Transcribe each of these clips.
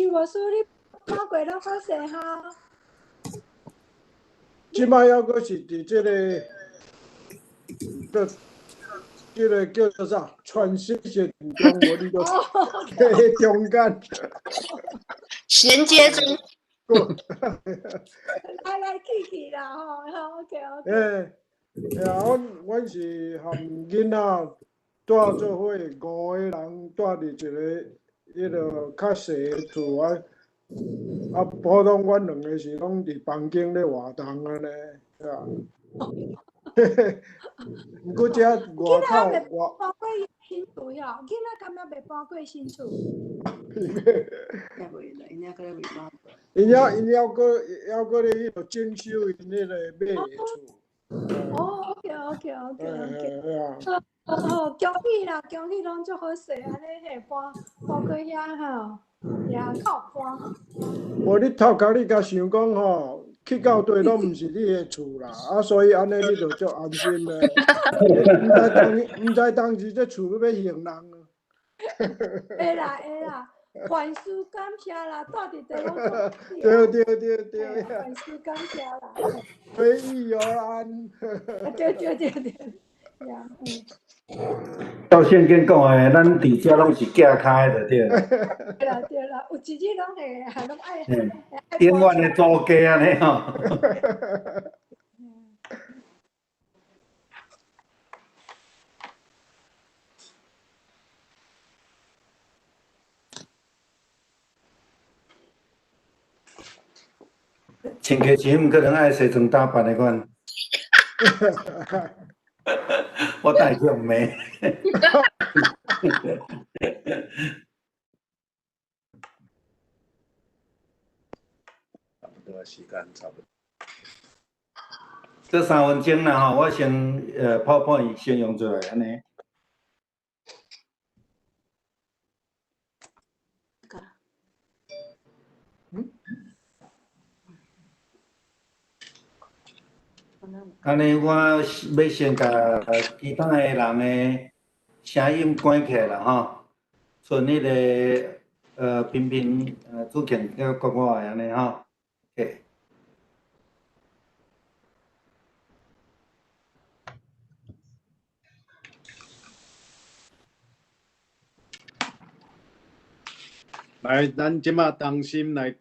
徐牧師，你搬過攏較細哈？這擺猶閣是佇這个，這這个叫做啥？transition 中，無你都佇中間。銜接中。來來去去啦，吼，好，OK OK。欸，啊，阮是含囡仔住做伙，五个人住佇一个彼个較細的厝啊。啊，普通阮兩个是攏佇房間咧活動按呢，啊。毋過這外口外。搬過新厝遐，囡仔敢猶未搬過新厝？𪜶猶𪜶猶閣猶閣咧彼落整修𪜶彼個買的厝。哦，OK，OK，OK，OK。哦，恭喜啦，恭喜攏足好勢，按呢嘿搬搬過遐吼，也較有搬。無你頭殼你共想講吼，去到佗攏毋是你的厝啦，啊，所以按呢你就足安心咧。毋知當毋知當時這厝欲還人啊。會啦會啦，凡事感謝啦，住佇佗攏足。對對對對。凡事感謝啦。隨遇而安。對對對對，呀，嗯。照聖經講的，咱佇遮攏是寄跤的，就對。對啦對啦，有一日攏會，攏愛。永遠的租家按呢吼。穿客時毋可能愛西裝打扮的款。我帶去予罵。差不多時間差不多。這3分鐘啦吼，我先PowerPoint 先用出來按呢。按呢，我欲先共其他的人的聲音關起來啦吼，剩彼个平平主持佮國我的按呢吼，OK。來，咱這馬同心來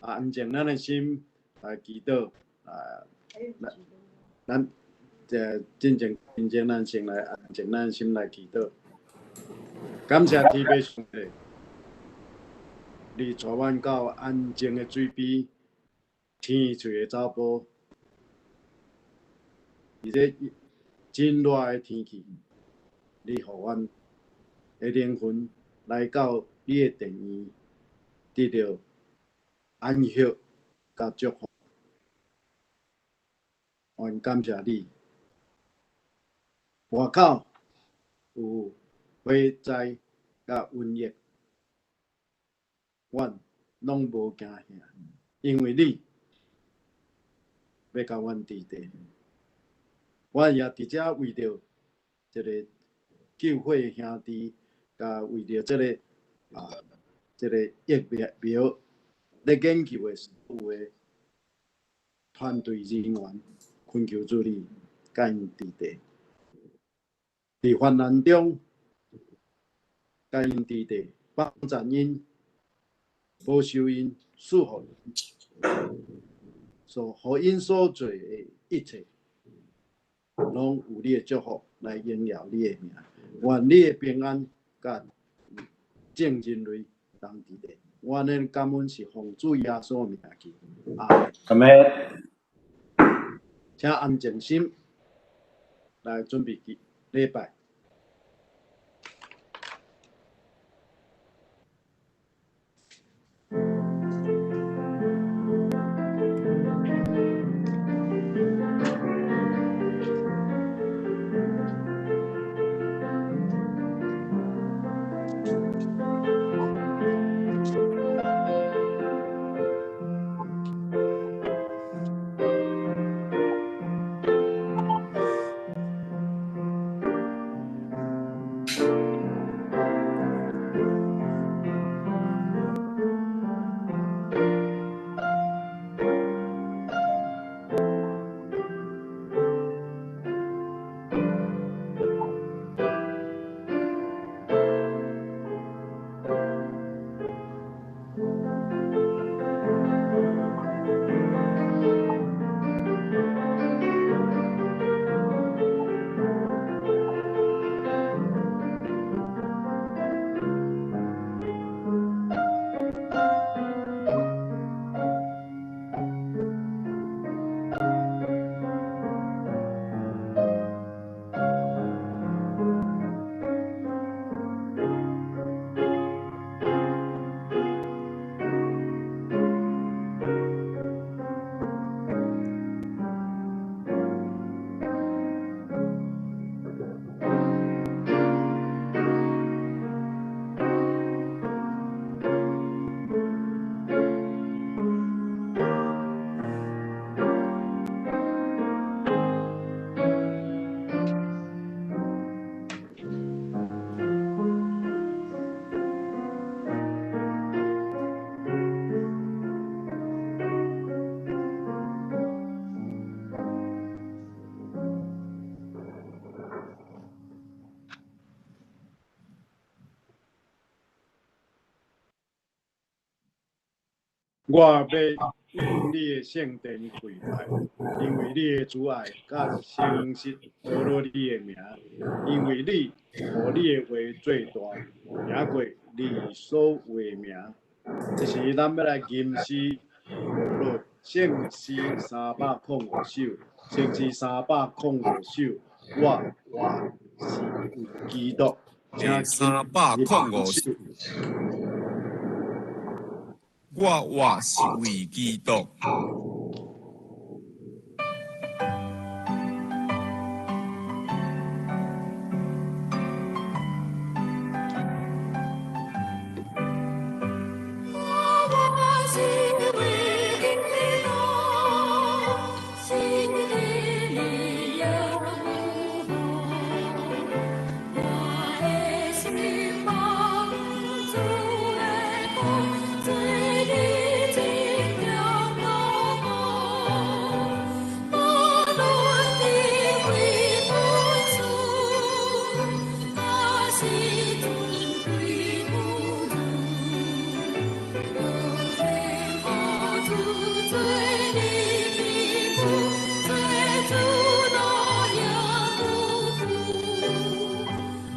安靜咱的心來祈禱啊，咱這進前進前，咱先來安靜咱心來祈禱。感謝天父上帝，你帶阮到安靜的水邊，青翠的草坡，佇這真熱的天氣，你予阮的靈魂來到你的殿院，得著安息佮祝福。阮感謝你。外口有火災佮瘟疫，阮攏無驚嚇，因為你欲佮阮佇佇。阮也佇遮為著這个救火兄弟，佮為著這个疫苗咧研究的所有的團隊人員，懇求主你佮𪜶佇佇，佇患難中佮𪜶佇佇，幫助𪜶，保守𪜶，賜福𪜶，所予𪜶所做的一切，攏有你的祝福來榮耀你的名。願你的平安佮眾人類同佇佇。阮的感恩是奉主耶穌的名求。阿門。請安靜心來準備禮拜。我欲往你的聖殿跪拜，因為你的慈愛佮誠實呵咾你的名，因為你予你的話做大，贏過你所有的名。這時咱欲來吟詩，呵咾聖詩305首，聖詩305首，我活是為基督。第305首，我活是為基督。我活是為基督，死佇你耶和華，我的心望主的光，做你真正樂福。無論地位富庶，還是尊貴無如，我願予主做你基督，做主樂耶和華。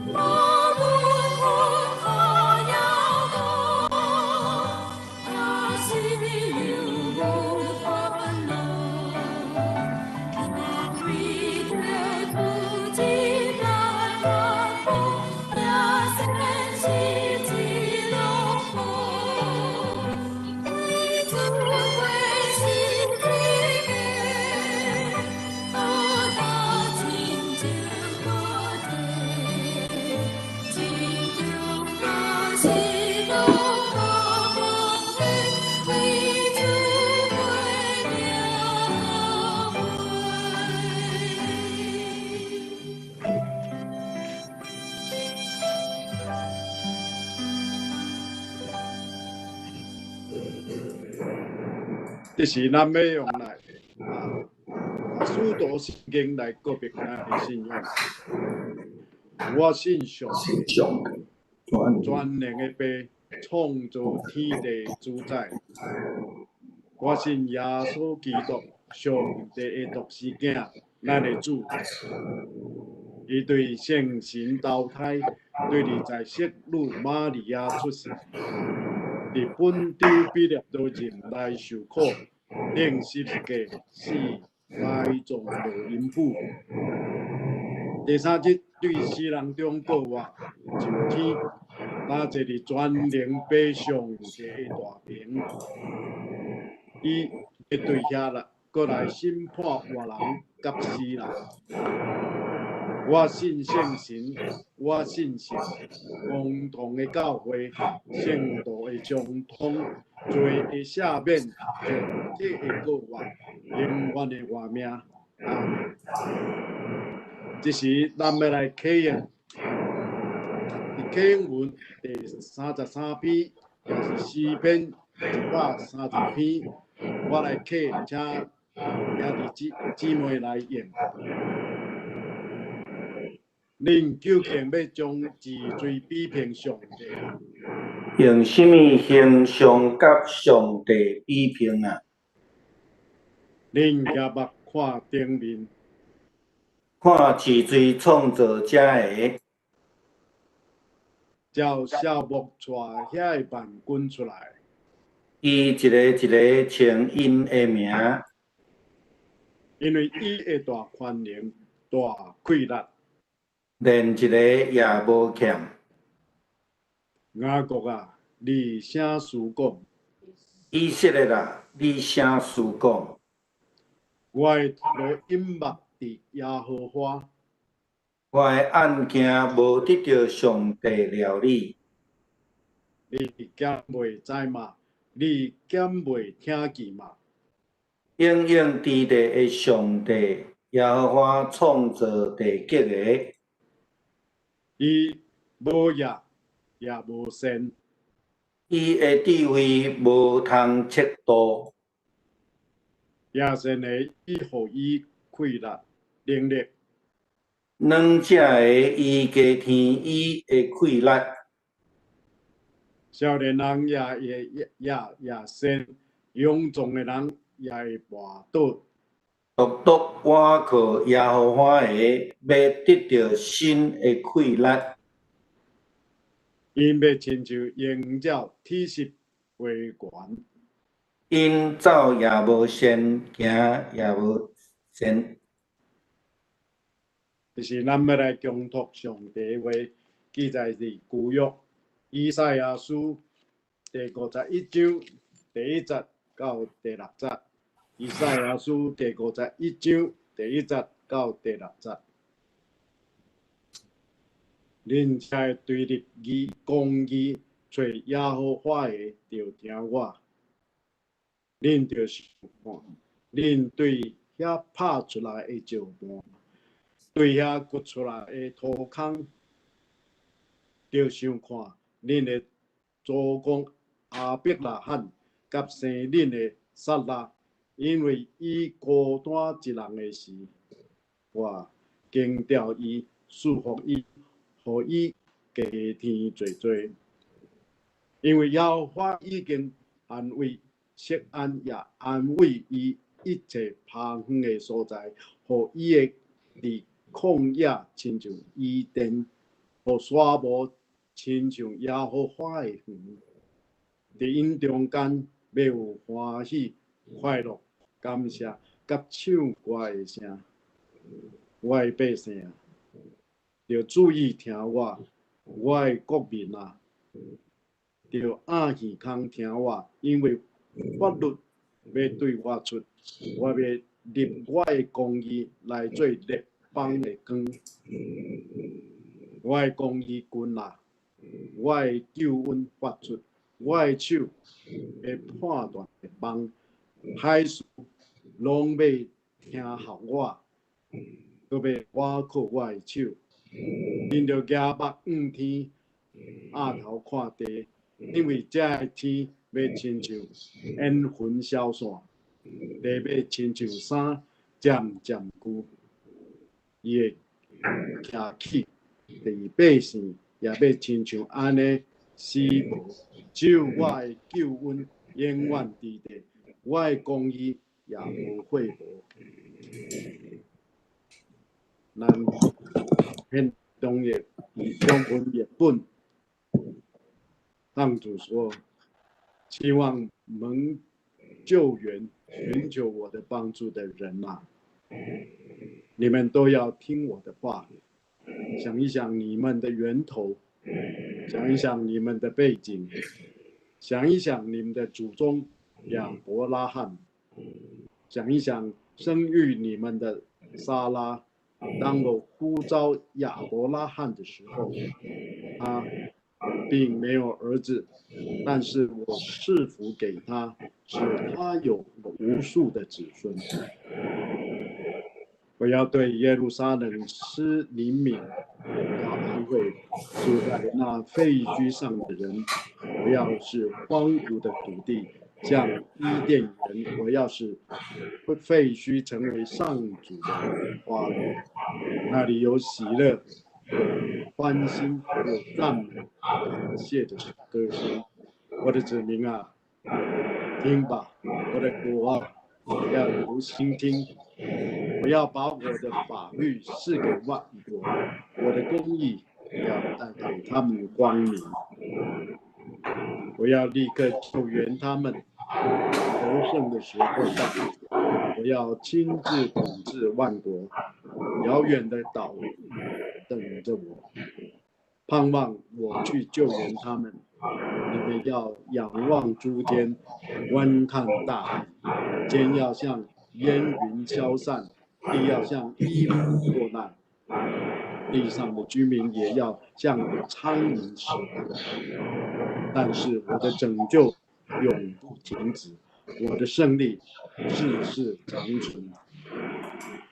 無論困苦猶多，還是有煩惱，若為著主一來發福，也算是一樂福。為主過十字架，好到真正無體，真重要是樂福奉獻，為主過命回。這時咱欲用來啊，使徒信經來告白咱的信仰。我信上帝，全能的父，創造天地主宰。我信耶穌基督，上帝的獨生囝，咱的主。伊對聖神投胎，對佇在聖女瑪利亞出世，佇本丟彼拉多任內受苦，釘十字架，死，埋葬落陰府。第三日對死人中復活，上天，搭坐佇全能父上帝的大爿。伊會對遐來，閣來審判活人佮死人。我信聖神，我信聖公同的教會，聖徒的相通，罪的赦免，肉體的復活，永遠的活命。阿們。這時，咱欲來啟應，佇啟應文第33篇，也是詩篇130篇，我來啟，請兄弟姊妹來應。恁究竟欲將治罪比拼上帝啊？用啥物形象佮上帝比拼啊？恁舉目看頂面，看治罪創造者的，照數目帶遐的萬軍出來。伊一个一个稱𪜶的名。因為伊的大權能、大氣力。連一个也無欠。雅各啊，你啥思講？以色列啊，你啥思講？我的路隱密佇耶和華，我的案件無得著上帝料理。你敢袂知嗎？你敢袂聽見嗎？永永佇地的上帝，耶和華創造地極的。伊無業也無善，伊的智慧無通測度。也善的伊予伊氣力能力，軟食的伊加添伊的氣力。少年人也也也也善，勇壯的人也會跋倒。獨獨倚靠耶和華的，欲得著新的氣力。𪜶欲親像鷹鳥體實飛懸。𪜶走也無鉎，行也無顫。就是咱欲來恭讀上帝話，記載佇舊約以賽亞書第51章第1節到第6節。以賽亞書第五十一章第一節到第六節。恁這个對立義公義揣耶和華的，著聽我。恁著想看，恁對遐拍出來的石盤，對遐掘出來的土空，著想看恁的祖公亞伯拉罕佮生恁的撒拉，因為伊孤單一人的時，我揀召伊，賜福伊，予伊加添濟濟。因為耶和華已經安慰錫安，也安慰伊一切拋遠的所在，予伊會佇曠野親像伊甸，予沙漠親像耶和華的園。佇𪜶中間欲有歡喜、快樂、感謝佮唱歌的聲。我的百姓啊，著注意聽我，我的國民啊，著掩耳孔聽我，因為法律欲對我出，我欲立我的公義來做列邦的光。我的公義近啊，我的救恩發出，我的手會判斷列邦，海事攏欲聽候我，閣欲倚靠我的手。恁著舉目向天，仰頭看地，因為這个天欲親像煙雲消散，地欲親像衫漸漸舊，伊會徛起，佇百姓也欲親像按呢死無。只有我的救恩永遠佇地，我的公義也無廢無。咱現中譯中文譯本，上主說：期望蒙救援、尋求我的幫助的人啊，你們都要聽我的話，想一想你們的源頭，想一想你們的背景，想一想你們的祖宗亞伯拉罕，想一想生育你們的撒拉。當我呼召亞伯拉罕的時候，他並沒有兒子，但是我賜福給他，使他有無數的子孫。我要對耶路撒冷施憐憫，要安慰住在那廢墟上的人。我要使荒蕪的土地像伊甸園，我要使廢墟成為上主的花園，那裡有喜樂、有歡欣、有讚美、感謝的歌聲。我的子民啊，聽吧！我的國啊，要留心聽。我要把我的法律賜給萬國，我的公義要帶給他們光明。我要立刻救援他們，得勝的時候到。我要親自統治萬國，遙遠的島等着我，盼望我去救援他們。你們要仰望諸天，觀看大地，天要像煙雲消散，地要像衣服破爛，地上的居民也要像蒼蠅似的。但是我的拯救永不停止，我的勝利世世長存。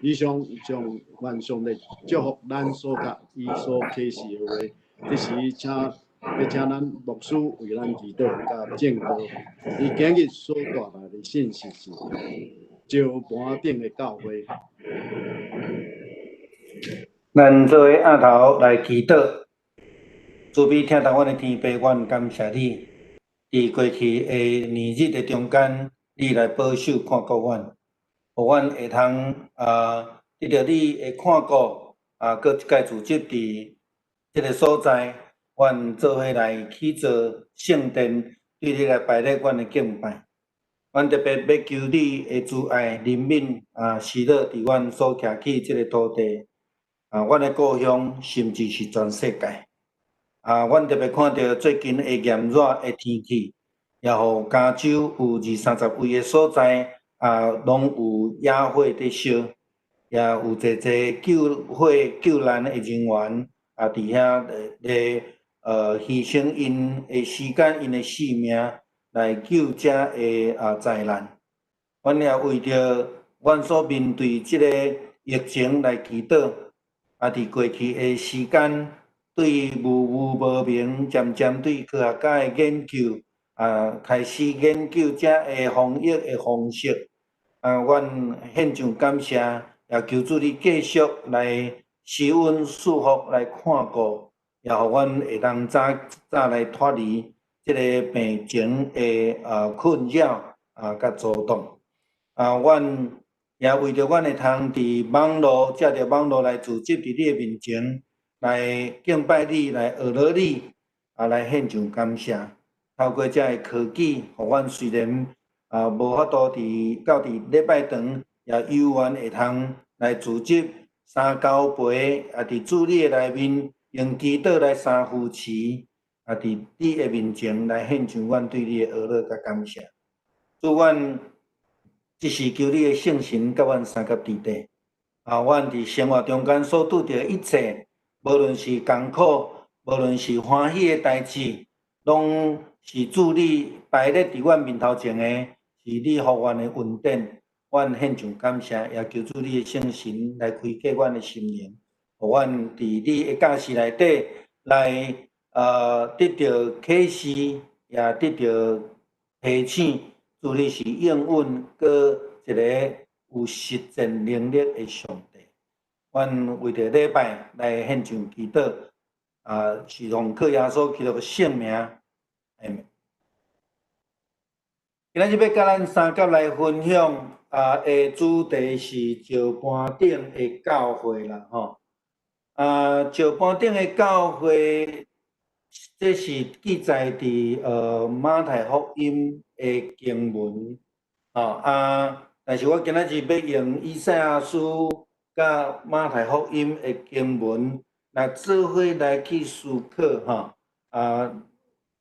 以上將願上帝祝福咱所讀伊所啟示的話，這時請欲請咱牧師為咱祈禱佮證道。伊今日所帶來的信息是石盤頂的教會。咱做伙仰頭來祈禱，慈悲疼疼阮的天父，阮感謝你，佇過去的年日的中間，你來保守看顧阮，予阮會通得著你的看顧，閣一擺聚集佇這个所在，阮做伙來起造聖殿，對你來排列阮的敬拜。阮特別欲求你的慈愛、憐憫施落佇阮所徛起這个土地，阮的故鄉，甚至是全世界。阮特別看著最近的炎熱的天氣，也予加州有二三十位的所在攏有野火佇燒，也有濟濟救火救難的人員佇遐咧犧牲𪜶的時間、𪜶的性命來救遮的災難。阮也為著阮所面對這个疫情來祈禱，佇過去的時間，對無無無明，漸漸對科學家的研究，開始研究遮的防疫的方式。阮獻上感謝，也求主你繼續來施恩賜福來看顧，也予阮會當早早來脫離這个病情的困擾佮阻擋。阮也為著阮會通佇網路藉著網路來聚集佇你的面前，來敬拜你，來學樂你，來獻上感謝。透過遮的科技，予阮雖然無法度佇到佇禮拜堂，也猶原會通來聚集三交陪，佇主你的內面，用祈禱來相扶持，佇你的面前來獻上阮對你的學樂佮感謝。主，阮這時求你的聖神佮阮相佮佇底。阮佇生活中間所拄著的一切，無論是艱苦，無論是歡喜的代誌，攏是主你擺咧佇阮面頭前的，是你予阮的恩典。阮獻上感謝，也求主你的聖神來開啟阮的心靈，予阮佇你的教示內底來得著啟示，也得著提醒。主你是應允閣一个有實踐能力的上帝。阮為著禮拜來獻上祈禱，是奉靠耶穌基督的聖名，阿們。今仔日欲佮咱相佮來分享的主題是石盤頂的教會啦，吼。石盤頂的教會，這是記載佇馬太福音的經文，吼啊！但是我今仔日欲用以賽亞書佮馬太福音的經文來做伙來去思考，吼啊！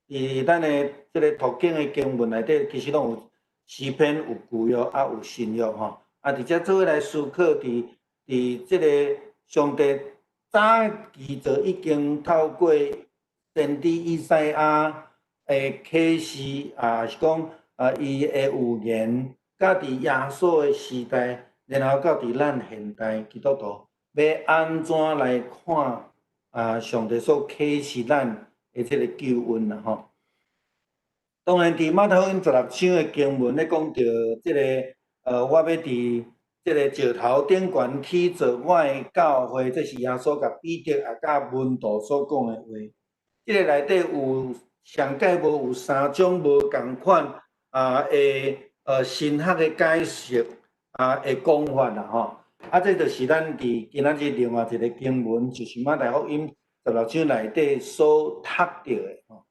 佇咱的這个讀經的經文內底，其實攏有詩篇、有舊約，有新約，吼啊！佇遮做伙來思考，佇這个上帝早期就已經透過先知以賽亞的啟示，是講伊的預言，到佇耶穌的時代，然後到佇咱現代基督徒，欲按怎來看上帝所啟示咱的這个救恩啦，吼。當然，佇馬太福音16章的經文咧講著這个，我欲佇這个石頭頂懸起造我的教會，這是耶穌共彼得佮門徒所講的話。這个內底有上蓋無有三種無仝款的神學的解釋的講法啦，吼。這就是咱佇今仔日另外一个經文，就是馬太福音十六章內底所讀著的吼。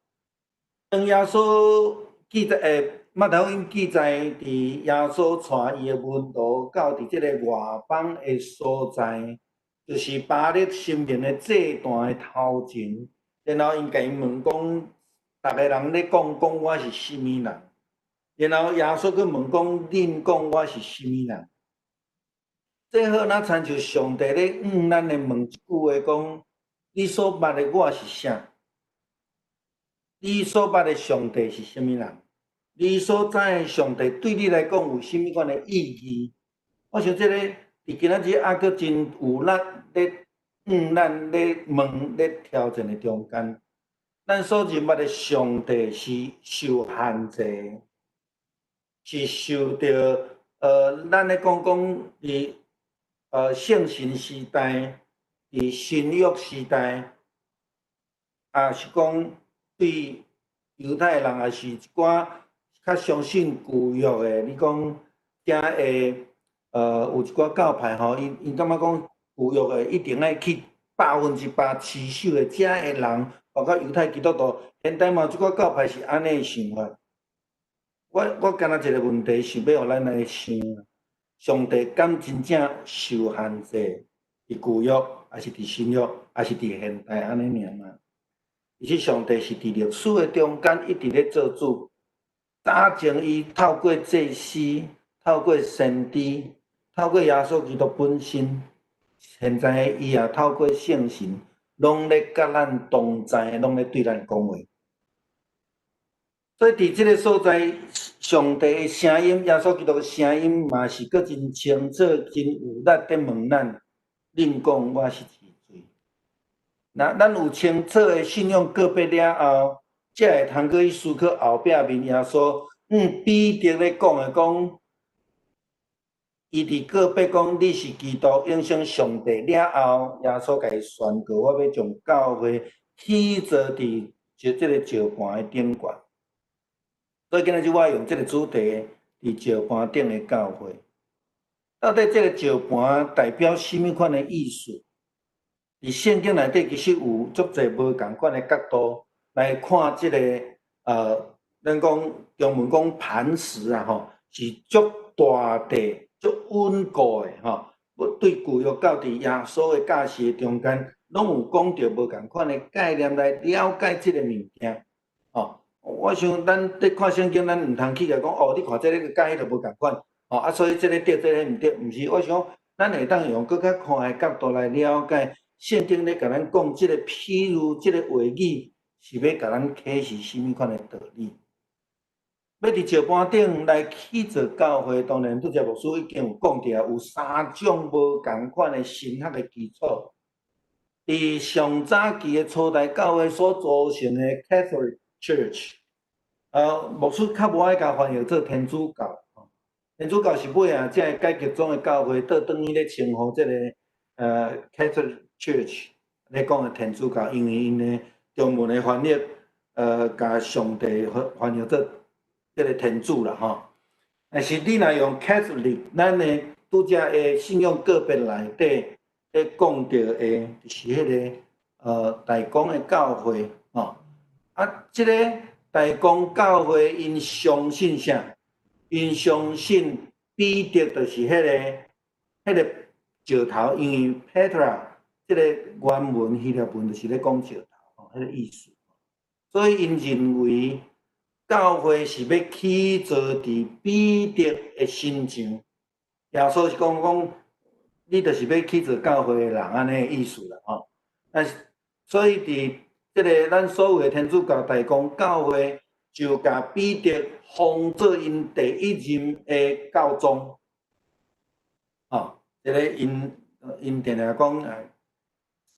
當耶穌記載，馬太福音記載，佇耶穌帶伊的門徒到佇這个外邦的所在，就是巴力神明的祭壇的頭前，然後𪜶共𪜶問講，逐个人咧講講我是啥物人？然後耶穌閣問講，恁講我是啥物人？這好若親像上帝咧向咱咧問一句話講，你所捌的我是啥？你所捌的上帝是啥物人？你所知的上帝對你來講有啥物款的意義？我想這个佇今仔日猶閣真有力咧向咱咧問、咧挑戰的中間，咱所認捌的上帝是受限制的，是受著咱咧講講佇聖神時代、佇新約時代，抑是講對猶太人，抑是一寡較較相信舊約的，你講遮會有一寡教派吼，𪜶感覺講舊約的一定愛去100%持守的，遮的人，包括猶太基督徒，現代嘛有一寡教派是按呢想法。我敢若一個問題想欲予咱來想，上帝敢真正受限制佇舊約，抑是佇新約，抑是佇現代按呢爾嗎？其實上帝是佇歷史的中間一直咧做主。早前伊透過祭司、透過先知、透過耶穌基督本身，現在伊也透過聖神，攏咧佮咱同在，攏咧對咱講話。所以佇這個所在，上帝的聲音、耶穌基督的聲音，嘛是閣真清楚、真有力佇問咱：恁講我是是誰？若咱有清楚的信仰告白了後，才會通閣去思考後壁面耶穌彼得咧講的講，伊佇告白講你是基督，永生上帝了後，耶穌共伊宣告：我欲將教會起造佇這個石盤的頂懸。所以今仔日我用這個主題，佇石盤頂的教會，到底這個石盤代表啥物款的意思？佇聖經內底其實有足濟無仝款的角度來看這個，咱講中文講磐石啊，吼，是足大塊、足穩固的吼。對舊約到佇耶穌的教示中間，攏有講著無仝款的概念來了解這個物件，吼。我想咱佇看聖經，咱毋通去共講哦，你看這个佮彼个無仝款，吼啊，所以這个對，這个毋對，毋是。我想咱會當用閣較寬的角度來了解聖經咧，共咱講這個譬喻，這個話語是欲共咱啟示啥物款的道理。欲佇石盤頂來起造教會，當然拄才牧師已經有講著啊，有三種無仝款的神學的基礎。佇上早期的初代教會所組成的 Catholic Church，牧師較無愛共翻譯做天主教，天主教是尾仔才會改革宗的教會倒轉去咧稱呼這個Catholic Church 咧講的天主教，因為𪜶的中文的翻譯，共上帝翻譯做這個天主啦吼。但是你若用 Catholic，咱的拄才的信仰告白內底咧講著的，就是彼個大公的教會吼。啊，這個大公教會𪜶相信啥？𪜶相信彼得就是彼個石頭，因為 Petra 這個原文希臘文就是咧講石頭吼，彼個意思。所以𪜶認為教會是欲起造佇彼得的身上。耶穌是講講，你就是欲起造教會的人，按呢意思啦吼。但是，所以佇這個咱所謂的天主教大公教會，就共彼得封做𪜶第一任的教宗。吼，這個𪜶定定講啊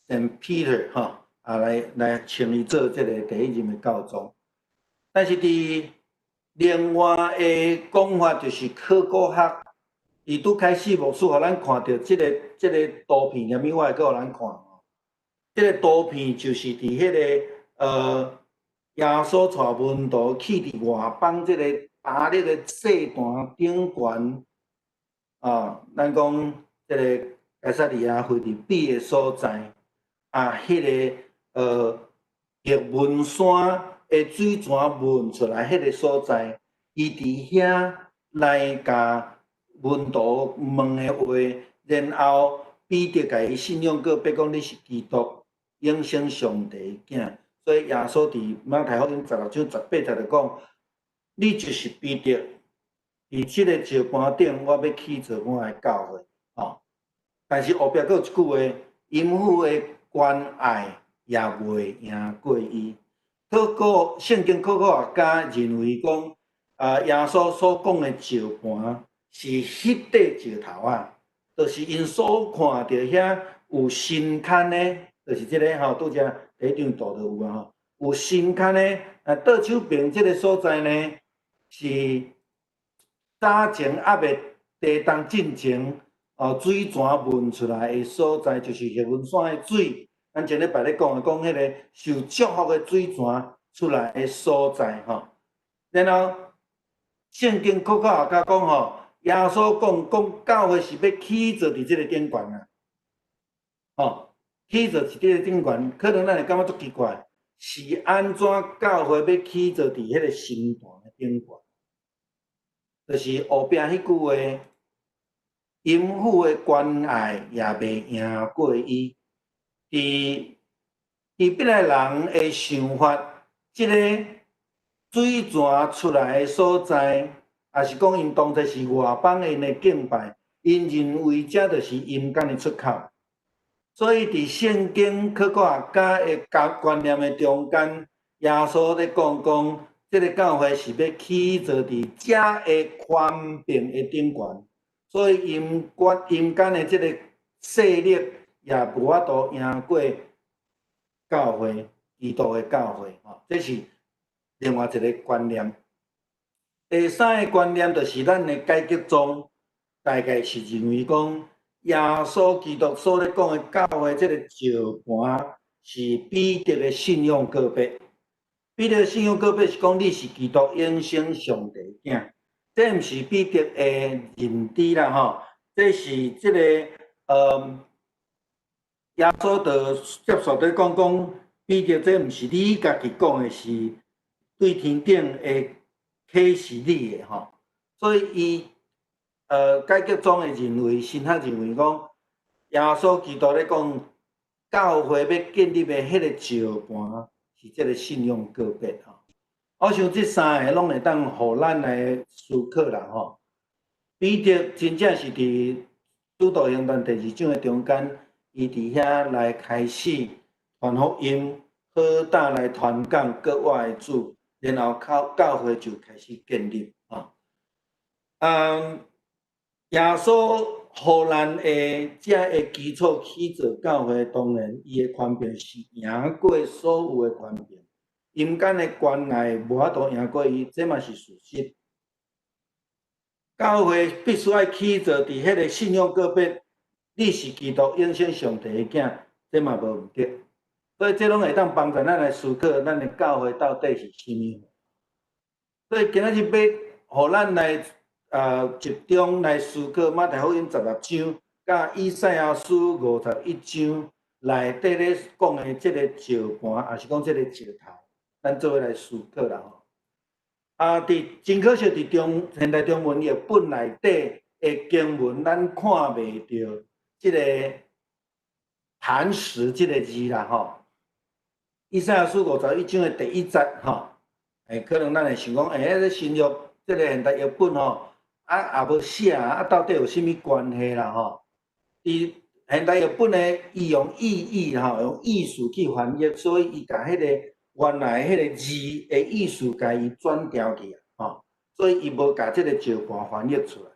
，Saint Peter 吼，啊來稱伊做這個第一任的教宗。但是佇另外的講法就是考古學，伊拄開始牧師予咱看著這個圖片，啥物我會閣予咱看。這個圖片就是佇彼個耶穌帶門徒去佇外邦這個巴力的祭壇頂懸，啊，咱講這個該撒利亞腓立比的所在，啊，彼個白雲山的水泉問出來，彼個所在，伊佇遐來共門徒問的話，然後彼得共伊信仰告白講你是基督，永生上帝的囝。所以耶穌佇馬太福音16章18節就講：你就是彼得，佇這個石盤頂，我欲起造我的教會。吼，但是後壁閣有一句話：陰府的權隘也袂贏過伊。考古聖經考古學家認為講，啊，耶穌所講的石盤是彼塊石頭仔，就是𪜶所看著遐有神龛的，就是這個吼，拄才第一張圖就有啊吼，有神龛的，啊，倒手邊這個所在呢，是早前猶未地動進前，哦，水泉問出來的所在，就是白雲山的水。咱前禮拜咧講的，講彼個受祝福的水泉出來的所在吼。然後聖經考古學家講吼，耶穌講講教會是欲起造佇這个頂懸啊，吼，起造佇這个頂懸，可能咱會感覺足奇怪，是按怎教會欲起造佇彼個神壇的頂懸？就是後壁彼句話，陰府的權隘也袂贏過伊。佇希伯來人的想法，這个水泉出來的所在，抑是講𪜶當作是外邦𪜶的敬拜，𪜶認為這就是陰間的出口。所以佇聖經考古學家的觀念的中間，耶穌咧講講，這个教會是欲起造佇這个權柄的頂懸，所以陰權陰間的這个勢力也無法度贏過教會，基督的教會，吼，這是另外一个觀念。第三个觀念就是咱的改革宗，大概是認為講，耶穌基督所咧講的教會這个石盤是彼得的信仰告白。彼得信仰告白是講你是基督永生上帝的囝，這毋是彼得的認知啦吼，這是這个耶穌就接續咧講講，彼得這毋是你家己講的，是對天頂的啟示你的吼，所以伊改革宗的認為，神學認為講，耶穌基督咧講，教會欲建立的彼个石盤是這个信仰告白吼。我想這三个攏會當予咱來思考啦吼。彼得真正是佇使徒行傳第二章的中間，伊佇遐來開始傳福音，好膽來傳講國外的主，然後教教會就開始建立吼。耶穌予咱的這个基礎起造教會，當然伊的權柄是贏過所有的權柄，陰間的權隘無法度贏過伊，這嘛是事實。教會必須愛起造佇彼个信仰告白，你是基督永生上帝的囝，這嘛無毋對。所以這攏會當幫助咱來思考，咱的教會到底是啥物。所以今仔日欲予咱來集中來思考馬太福音十六章，佮以賽亞書51章內底咧講的這个石盤，抑是講這个石頭，咱做伙來思考啦吼。啊，佇真可惜，佇中現代中文譯本內底的經文，咱看袂著這个磐石這个字啦吼。以賽亞書51章的第一節吼，可能咱會想講，彼个新約這个現代譯本吼，啊也無寫啊，到底有啥物關係啦吼？佇現代譯本呢，伊用意譯吼，用意思去翻譯，所以伊共彼個原來彼個字的意思，共伊轉掉去啊，吼，所以伊無共這个石盤翻譯出來。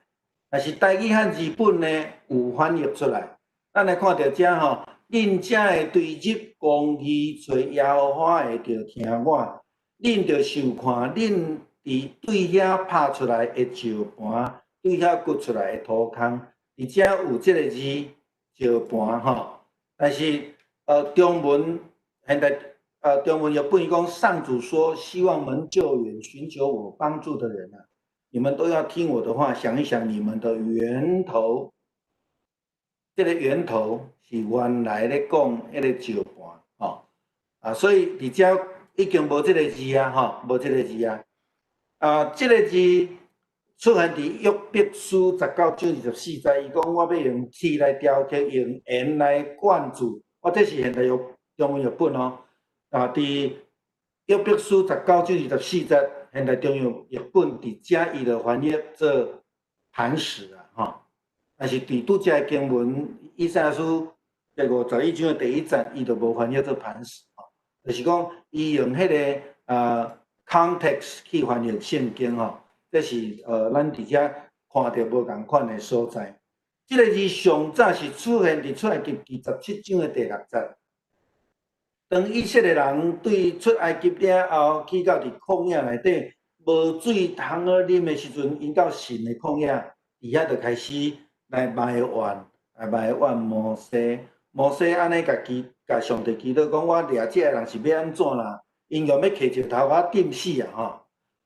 但是台語漢字本呢，有翻譯出來。咱來看著遮吼，恁才會對入公義，揣耶和華的，著聽我。恁著想看，恁佇對遐拍出來的石盤，對遐掘出來的土空，佇遮有這个字石盤吼。但是中文現代中文譯本伊講，上主說，希望蒙救援、尋求我幫助的人啊，你們都要聽我的話，想一想你們的源頭。這个源頭是原來咧講彼个石盤吼，啊，所以佇遮已經無這个字啊，吼，無這个字啊。啊，這个字出現佇約伯書19章24節，伊講我欲用鐵來雕刻，用鉛來灌注。我這是現代譯中文譯本哦。啊，佇約伯書19章24節，現代中文譯本佇遮伊就翻譯做磐石啊，吼。但是佇拄才的經文，以賽亞書第51章的第一節，伊就無翻譯做磐石，吼，就是講伊用彼个context 去翻譯聖經吼，這是咱佇遮看著無仝款的所在。這个字上早是出現佇出埃及記17章的第六節。當以色列人對出埃及了後，去到佇曠野內底無水通好啉的時陣，𪜶到汛的曠野，佇遐就開始來埋怨，來埋怨摩西。摩西按呢共祈，共上帝祈禱講：我掠這个人是欲按怎啦？𪜶欲欲提石頭共我釘死啊！吼！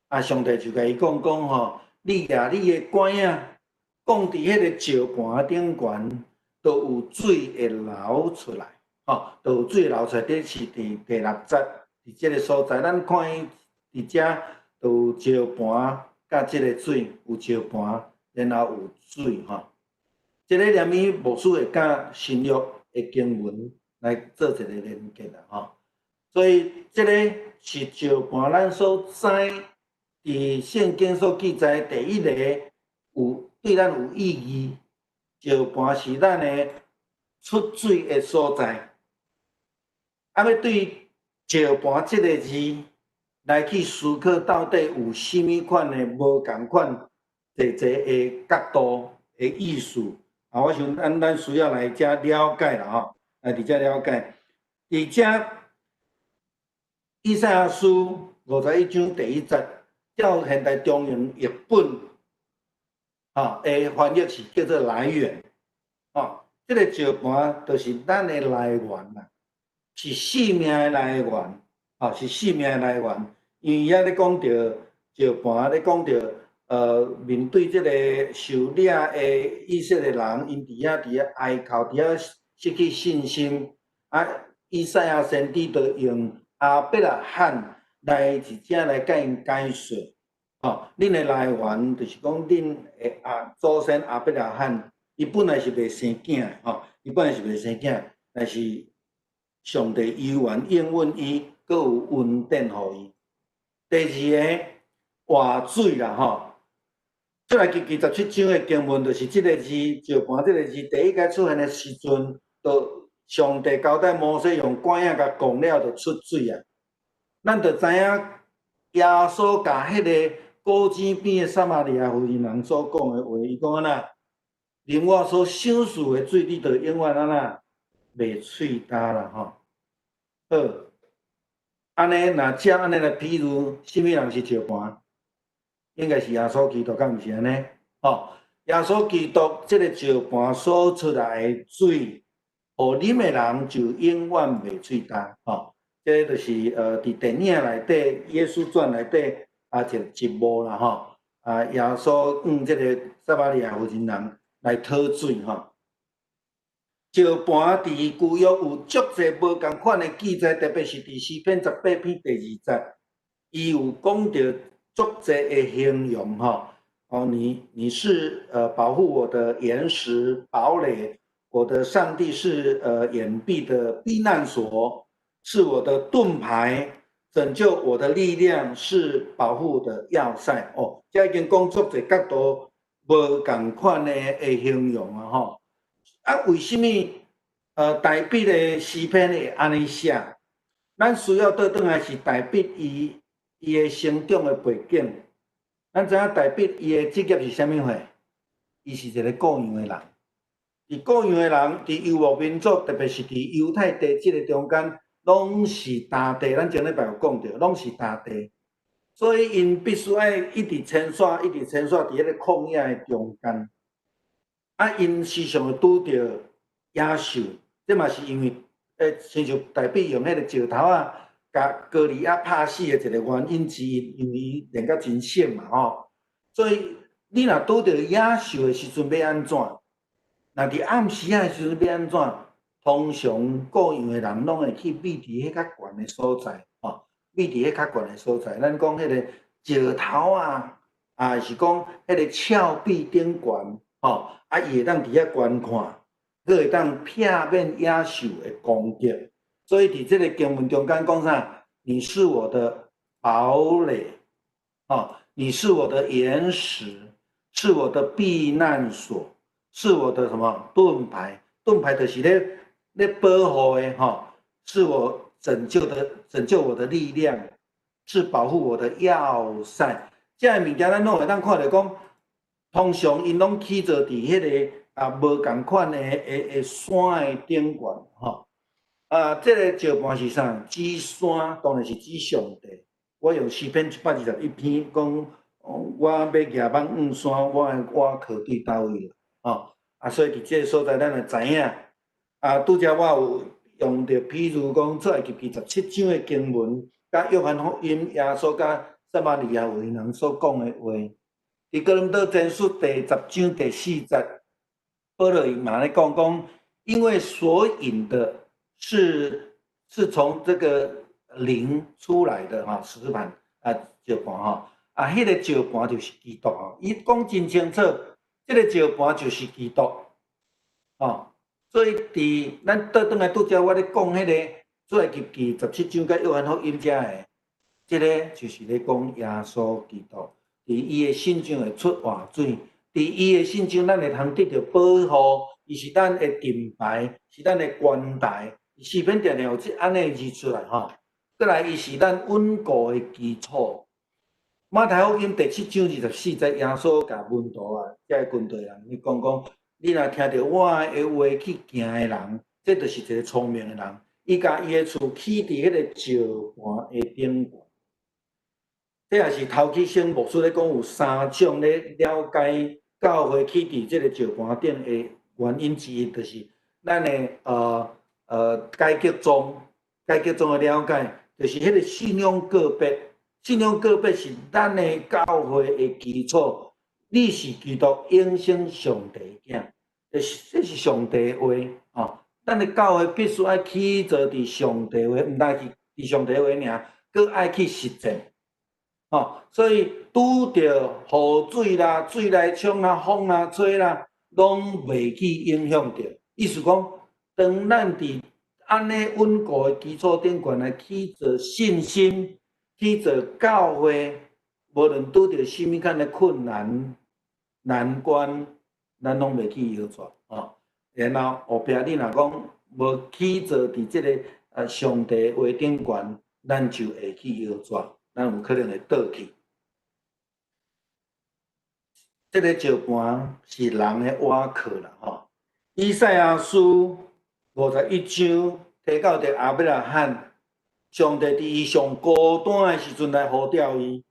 啊，上帝就共伊講講吼，你舉你的拐仔，摃佇彼个石盤頂懸，就有水會流出來，吼，就有水流出來。這是佇第六節，佇這个所在，咱看伊佇遮就有石盤佮這个水，有石盤，然後有水，吼。這个連伊牧師會佮新約的經文來做一个連結啦，吼。所以這个是石盤，咱所知佇聖經所記載第一個有對咱有意義，石盤是咱的出水的所在。啊，欲對石盤這个字來去思考，到底有啥物款的無仝款濟濟的角度的意思。啊，我想咱需要來遮了解啦，吼，來佇遮了解，佇遮以賽亞書51章第一節，照現代中文譯本，吼的翻譯是叫做來源，吼，這个石盤就是咱的來源啦，是生命的來源，吼，是生命的來源。因為遐咧講著石盤，咧講著面對這个受掠的以色列人，𪜶佇遐佇遐哀哭，佇遐失去信心。啊，以賽亞先知就用亞伯拉罕來佇遮來共𪜶解說，吼，恁的來源就是講恁的阿祖先亞伯拉罕，伊本來是袂生囝的，吼，伊本來是袂生囝，但是上帝猶原應允伊，閣有恩典予伊。第二個活水啦，吼。出埃及記17章的經文，就是這个字，石盤這个字，第一擺出現的時陣，就上帝交代摩西用拐仔共摃了，就出水啊。咱就知影耶穌共彼个古井邊的撒瑪利亞婦人所講的話，伊講按怎？啉我所賞賜的水，你就永遠按怎？袂喙焦啦，吼。好，按呢若照按呢來比喻，啥物人是石盤？應該是耶穌基督，敢毋是按呢？吼，耶穌基督這个石盤所出來的水，予啉的人就永遠袂喙焦，吼。這個就是佇電影內底《耶穌傳》內底啊一幕啦，吼。啊，耶穌向這个撒瑪利亞婦人來討水，吼。石盤佇舊約有足濟無仝款的記載，特別是佇詩篇18篇第二節，伊有講著足濟的形容，吼。哦，你是保護我的岩石堡壘，我的上帝是掩蔽的避難所，是我的盾牌，拯救我的力量，是保護的要塞。哦，這已經講足濟角度無仝款的形容啊，吼。啊，為啥物大衛的詩篇會按呢寫？咱需要倒轉來是大衛伊的成長的背景。咱知影大衛伊的職業是啥物貨？伊是一个顧羊的人。佇顧羊的人，佇遊牧民族，特別是佇猶太地這个中間，攏是大地。咱前禮拜有講著，攏是大地。所以𪜶必須愛一直遷徙，一直遷徙佇彼个曠野的中間。啊，𪜶時常會拄著野獸，這嘛是因為，親像大衛用彼个石頭仔，共歌利亞拍死的一个原因之一，因為伊練甲真省嘛吼。所以你若拄著野獸的時陣欲按怎？若佇暗時仔的時陣欲按怎？通常顧羊的人攏會去覕佇彼較懸的所在，吼，覕佇彼較懸的所在。咱講彼个石頭啊，啊是講彼个峭壁頂懸，吼，啊伊會當佇遐觀看，閣會當避免野獸的攻擊。所以佇這个經文中間講啥？你是我的堡壘，哦，你是我的岩石，是我的避難所，是我的什麼盾牌？盾牌就是咧保護的，吼，是我拯救的，拯救我的力量，是保護我的要塞。這个物件咱攏會當看著講，通常𪜶攏起做佇彼个啊無仝款的山的頂懸，吼。啊，這个石盤是啥？指山，當然是指上帝。我用詩篇121篇講，我欲舉目向山，我的倚靠對佗位來？吼，啊，所以佇這个所在，咱會知影。啊，拄才我有用著，譬如講出埃及記17章的經文，佮約翰福音耶穌佮撒瑪利亞婦人所講的話。佇哥林多前書第10章第4節，保羅伊嘛咧講講，因為所飲的是從這個靈出來的哈，石盤啊，石盤吼，啊，彼個石盤就是基督吼，伊講真清楚，這個石盤就是基督，吼，所以佇咱倒轉來拄才我咧講彼個出埃及記17章佮約翰福音遮的，這個就是咧講耶穌基督，佇伊的身上會出活水，佇伊的身上咱會通得著保護，伊是咱的盾牌，是咱的關台。詩篇定定有這按呢字出來吼，閣來伊是咱穩固的基礎。馬太福音第7章24節，耶穌共門徒啊，遮个軍隊人，伊講講，你若聽著我的話去行的人，這就是一個聰明的人。伊共伊的厝起佇彼个石盤的頂懸。這也是頭起先牧師咧講有三種咧了解教會起佇這个石盤頂的原因之一，就是咱的改革宗，改革宗的了解，就是彼个信仰個別，信仰個別是咱的教會的基礎。你是基督永生上帝的囝，這是上帝的話哦。咱的教會必須愛起造佇上帝話，毋但是佇上帝話爾，閣愛去實踐。哦，所以拄著雨水啦、水來沖啦、風啦、吹啦，攏袂去影響著。意思講，當咱佇按呢穩固的基礎頂懸來起造信心，起造教會，無論拄著啥物款的困難難關，咱攏袂去搖掣吼。然後後壁你若講無起造佇這个上帝話頂懸，咱就會去搖掣，咱有可能會倒去。這个石盤是人的倚靠啦吼。以賽亞書51章提到著亞伯拉罕，上帝佇伊上孤單的時陣來呼召伊。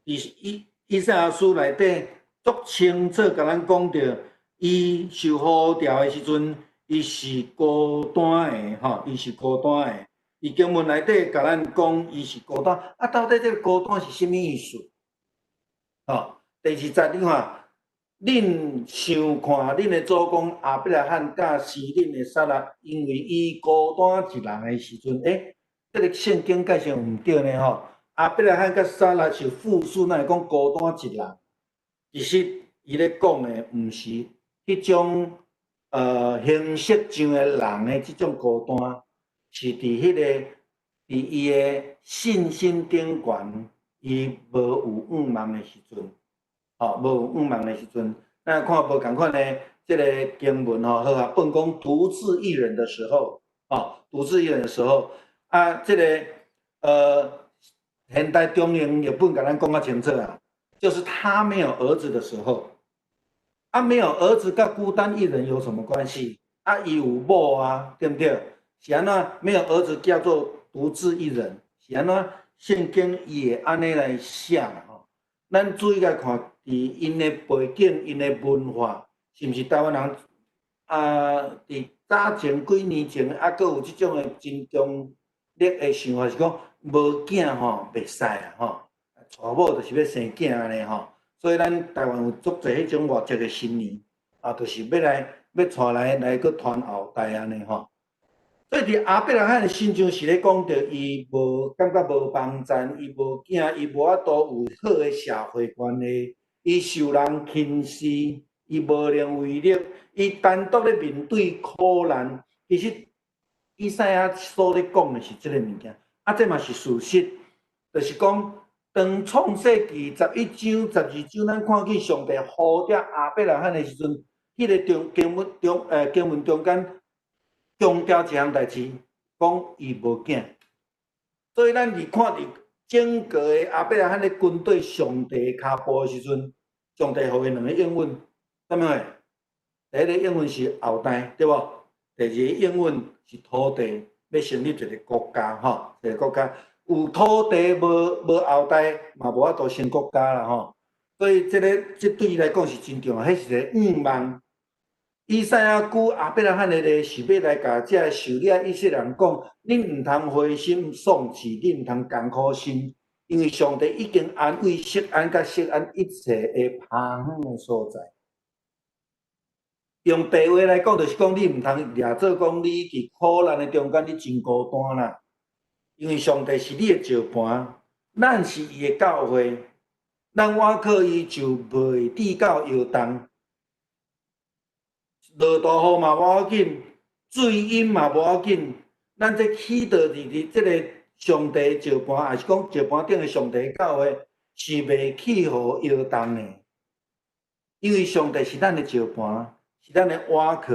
以賽亞書內底足清楚共咱講著，伊受呼召的時陣，伊是孤單的吼，伊是孤單的。伊經文內底共咱講，伊是孤單。啊，到底這个孤單是啥物意思？吼，第2節你看，恁想看恁的祖公亞伯拉罕佮生恁的撒拉，因為伊孤單一人的時陣，這个聖經解釋毋對呢吼。亞伯拉罕佮撒拉是複數，哪會講孤單一人？其實伊咧講的毋是彼種形式上的人的這種孤單，是佇彼個佇伊的信心頂懸，伊無有向望的時陣，吼，無有向望的時陣，咱看無仝款的這个經文吼，和合本講獨自一人的時候，吼，獨自一人的時候，啊，這个現代中英譯本共咱講較清楚啊，就是他沒有兒子的時候，啊，沒有兒子佮孤單一人有什麼關係？啊，伊有某啊，對毋對？是按怎沒有兒子叫做獨自一人？是按怎聖經伊會按呢來寫啦吼？咱注意來看，佇𪜶的背景、𪜶的文化，是毋是台灣人啊？佇早前幾年前，猶閣有這種的真強烈的想法，是講無囝吼袂使啊吼，娶某就是欲生囝按呢吼。所以咱台灣有足濟彼種外籍的新娘，啊，就是欲來欲娶來來閣傳後代按呢吼。所以佇亞伯拉罕的身上是咧講著，伊無感覺無幫贊，伊無囝，伊無法度有好的社會關係，伊受人輕視，伊無能為力，伊單獨咧面對苦難。其實以賽亞所咧講的是這个物件，啊，這嘛是事實，就是講當創世記11章、12章，咱看見上帝呼召亞伯拉罕的時陣，彼个中經文中經文中間強調一項代誌，講伊無囝，所以咱佇看佇整個的亞伯拉罕咧跟綴上帝跤步的時陣，上帝予伊兩个應允，啥物貨？第一个應允是後代，對無？第二個應允是土地，欲成立一个國家，吼，一个國家有土地無後代，嘛無法度成國家啦，吼。所以這个這對伊來講是真重要，彼是一个向望。以賽亞舉亞伯拉罕的例，是欲來共這受掠以色列人講：恁毋通灰心喪志，恁毋通艱苦心。因為上帝已經安慰錫安佮錫安一切的拍遠的所在。用白話來講，就是講你毋通掠做講你佇苦難的中間，你真孤單啦。因為上帝是你的石盤，咱是伊的教會，咱倚靠伊就袂致到搖動。落大雨嘛無要緊，水淹嘛無要緊，咱這起佇佇這个上帝石盤，抑是講石盤頂的上帝教會，是袂去予搖動的。因為上帝是咱的石盤，是咱的倚靠，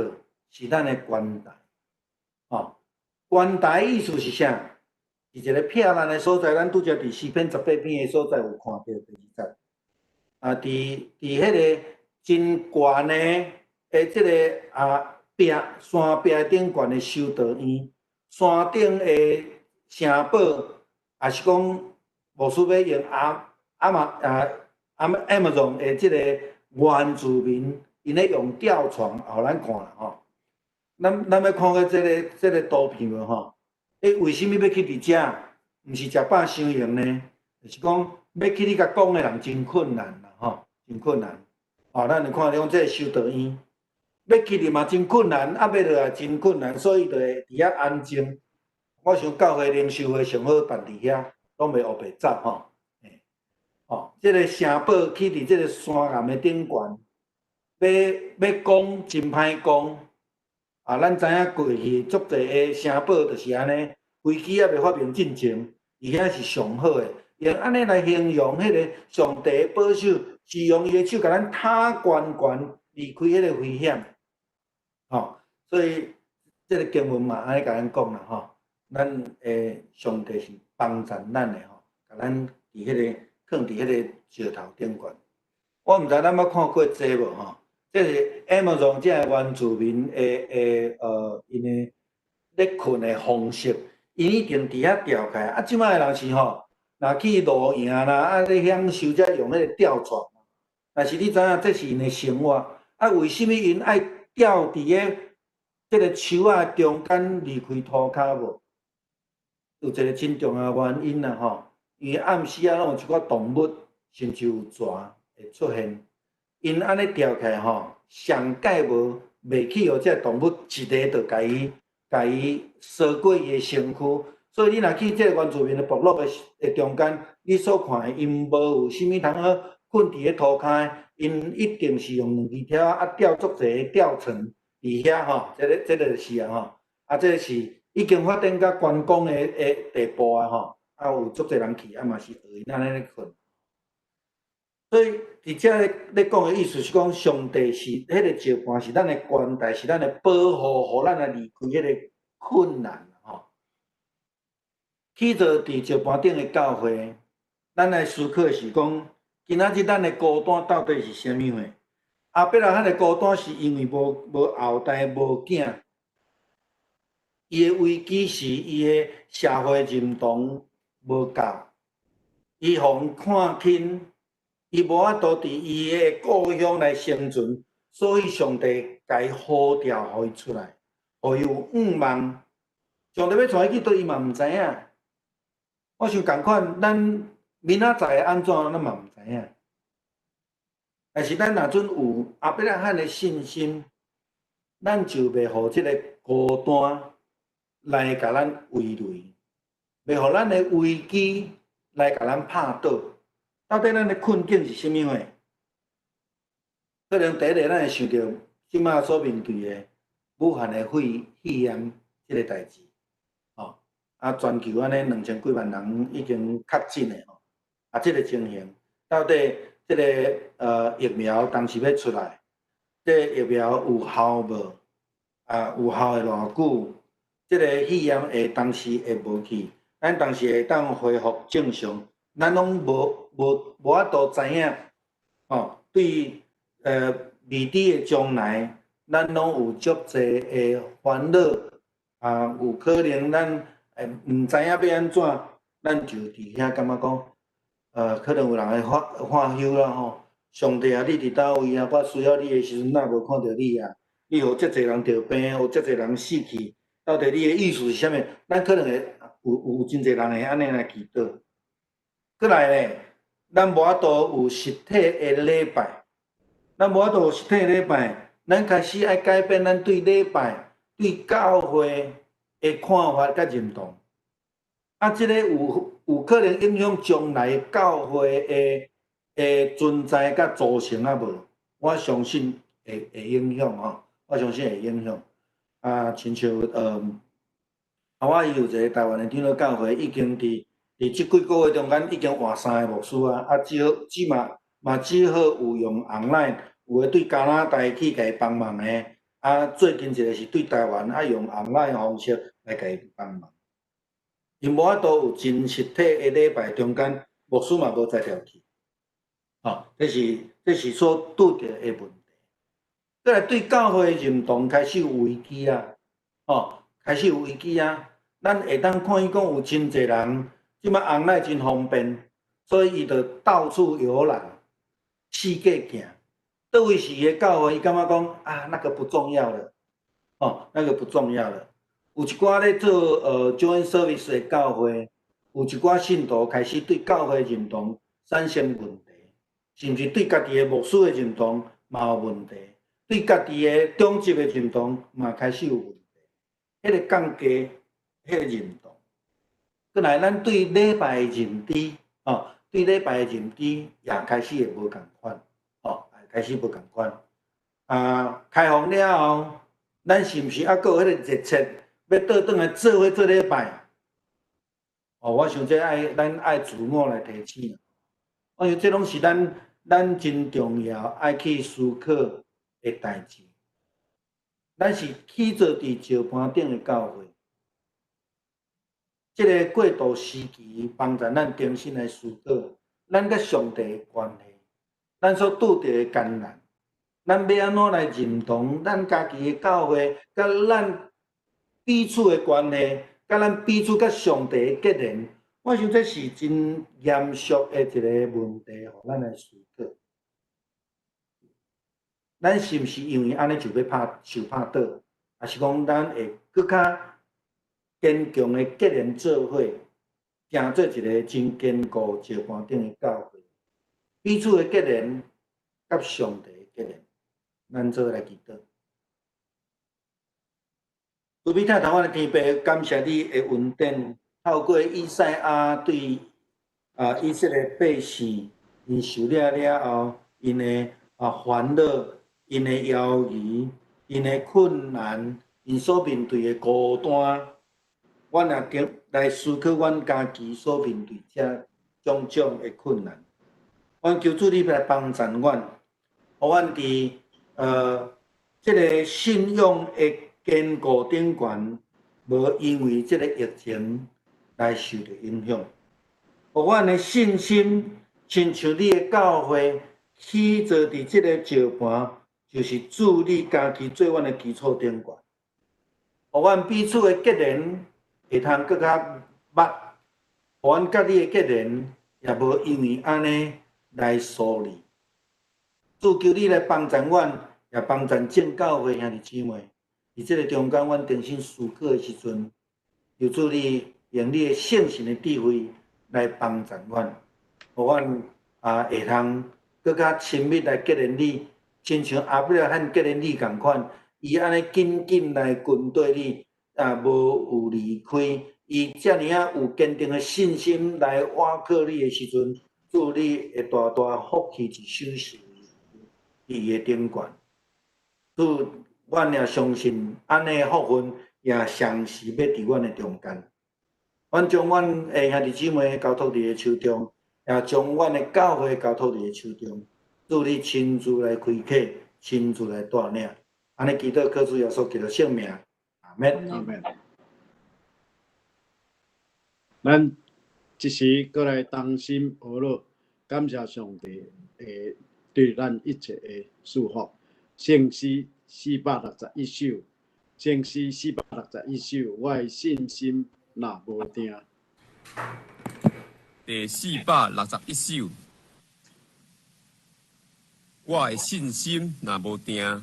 是咱的關台。吼，關台意思是啥？是一个避難的所在。咱拄才佇詩篇18篇的所在有看著第二節。啊，佇彼个真懸的這个壁山壁頂懸的修道院，山頂的城堡，抑是講牧師欲用亞亞馬啊亞 Amazon 的這個原住民，𪜶咧用吊床，予咱看啦吼。咱欲看過這个圖片無吼？為啥物欲去佇遮？毋是食飽傷閒呢？就是講欲去你共講的人真困難啦吼，真困難。吼，咱就看講這个修道院，欲去入嘛真困難，啊欲落來真困難，所以就會佇遐安靜。我想教會靈修會上好辦佇遐，攏袂烏白走吼。吼，這个城堡起佇這个山岩的頂懸，欲講真歹講。啊，咱知影過去足濟的城堡就是按呢，飛機猶未發明進前，伊遐是上好的。用按呢來形容彼个上帝的保守，是用伊的手共咱塔懸懸離開彼个危險。吼，所以這个經文嘛按呢共咱講啦吼，咱的上帝是幫助咱的吼，共咱佇彼个囥佇彼个石頭頂懸。我毋知咱捌看過這無吼？這是 Amazon 這个原住民的𪜶的咧睏的方式，𪜶一定佇遐吊起來。啊，這擺的人是吼，若去露營啦，啊咧享受才用彼个吊床。但是你知影，這是𪜶的生活。啊，為啥物𪜶愛吊佇个這个樹仔中間離開塗跤無？有一个真重要的原因啦吼，因為暗時仔攏有一寡動物，甚至有蛇會出現。𪜶按呢吊起來吼，上蓋無袂去予這動物一个就共伊踅過伊的身軀。所以你若去這个原住民的部落的中間，你所看的𪜶無有啥物通好睏佇咧塗跤，𪜶一定是用兩支條仔吊足濟个吊床佇遐吼，這个就是啊吼，啊這个是已經發展到觀光的地步啊吼，啊有足濟人去，啊嘛是學𪜶按呢咧睏。所以佇遮咧講的意思是講，上帝是彼个石盤，是咱的關台，是咱的保護，予咱來離開彼个困難吼。起做佇石盤頂的教會，咱來思考的是講，今仔日咱的孤單到底是啥物貨？亞伯拉罕的孤單是因為無後代、無囝，伊的危機是伊的社會認同無夠，伊予人看輕。伊無法度佇伊的故鄉來生存，所以上帝共伊呼召，予伊出來，予伊有向望。上帝欲帶伊去佗，伊嘛毋知影。我想仝款，咱明仔載會按怎，咱嘛毋知影。但是咱若準有亞伯拉罕的信心，咱就袂予這个孤單來共咱圍雷，袂予咱的危機來共咱拍倒。到底咱的困境是啥物貨？可能第一个，咱會想著這馬所面對的武漢的肺炎這个代誌，吼啊，全球按呢2000幾萬人已經確診的吼，啊，這个情形到底這个疫苗當時欲出來，這个疫苗有效無？啊，有效會偌久？這个肺炎會當時會無去？咱當時會當恢復正常？咱攏無法度知影，吼，對未知的將來，咱攏有足濟的煩惱，啊，有可能咱會毋知影欲按怎，咱就佇遐感覺講，可能有人會發憂啦吼，上帝啊，你佇佗位啊？我需要你的時陣，哪無看著你啊？你予遮濟人著病，予遮濟人死去，到底你的意思是啥物？咱可能會有真濟人會按呢來祈禱。閣來咧，咱無法度有實體的禮拜，咱無法度有實體的禮拜，咱開始愛改變咱對禮拜、對教會的看法佮認同。啊，這个有可能影響將來教會的存在佮組成啊無？我相信會影響吼，我相信會影響。啊，親像我伊有一个台灣的長老教會，已經佇這幾個月中間已經換三个牧師啊，啊，只好只嘛嘛只好有用 online，有的對加拿大去共伊幫忙的，啊，最近一个是對台灣，啊，用 online 方式來共伊幫忙。𪜶無法度有真實體的禮拜中間，牧師嘛無才調去，吼，這是所拄著的問題。閣來對教會認同開始有危機啊，吼，開始有危機啊。咱會當看見講有真濟人，這擺 online 真方便，所以伊就到處遊覽，四界行。佗位是伊的教會，伊感覺講啊，那個不重要了，哦，那個不重要了。有一寡咧做joint service 的教會，有一寡信徒開始對教會認同產生問題，甚至對家己的牧師的認同嘛有問題，對家己的長執的認同嘛開始有問題。彼個降低，彼個認同，閣來咱對禮拜的認知，哦，對禮拜的認知也開始會無仝款，哦，開始無仝款。啊，開放了後，咱是毋是猶閣有彼個熱切？欲倒轉來做伙做禮拜，哦，我想這愛咱愛自我來提醒。我想這攏是咱真重要愛去思考的代誌。咱是起造佇石盤頂的教會，這个過渡時期幫助咱重新來思考咱佮上帝的關係，咱所拄著的艱難，咱欲按怎來認同咱家己的教會，佮咱彼此的關係，佮咱彼此佮上帝的結連，我想這是真嚴肅的一个問題，予咱來思考。咱是毋是因為按呢就欲拍受拍倒，抑是講咱會閣較堅強的結連做伙，成做一个真堅固石盤頂的教會，彼此的結連，佮上帝的結連，咱做伙來祈禱。慈悲疼阮的天父，感謝你的恩典，透過以賽亞對以色列百姓，𪜶受掠了後，𪜶的煩惱、𪜶的猶疑、𪜶的困難、𪜶所面對的孤單，阮也經來思考阮家己所面對這種種的困難。阮求主你來幫助阮，予阮佇這个信仰的堅固頂懸，無因為這个疫情來受著影響。予阮的信心，親像你的教會起造佇這个石盤，就是主你家己做阮的基礎頂懸。予阮彼此的結連會通閣較密，予阮佮你的結連也無因為按呢來疏離。主求你來幫助阮，也幫助眾教會兄弟姊妹。佇這个中間，阮重新思考的時陣，求主你用你的聖神的智慧來幫助阮，予阮會通閣較親密來結連你，親像亞伯拉罕結連你仝款，伊按呢緊緊來跟綴你，無有離開，伊遮爾仔有堅定的信心來倚靠你的時陣，主你會大大福氣一首詩佇伊的頂懸。主，阮也相信，按呢福分也常時欲佇阮的中間。阮將阮的兄弟姊妹交託佇你手中，也將阮的教會交託佇你手中。主你親自來開啟，親自來帶領。按呢祈禱，靠主耶穌基督聖名，阿們。阿們。咱這時閣來同心合樂，感謝上帝的對咱一切的祝福。聖詩461首，聖詩461首，我的信心若無定。第461首，我的信心若無定。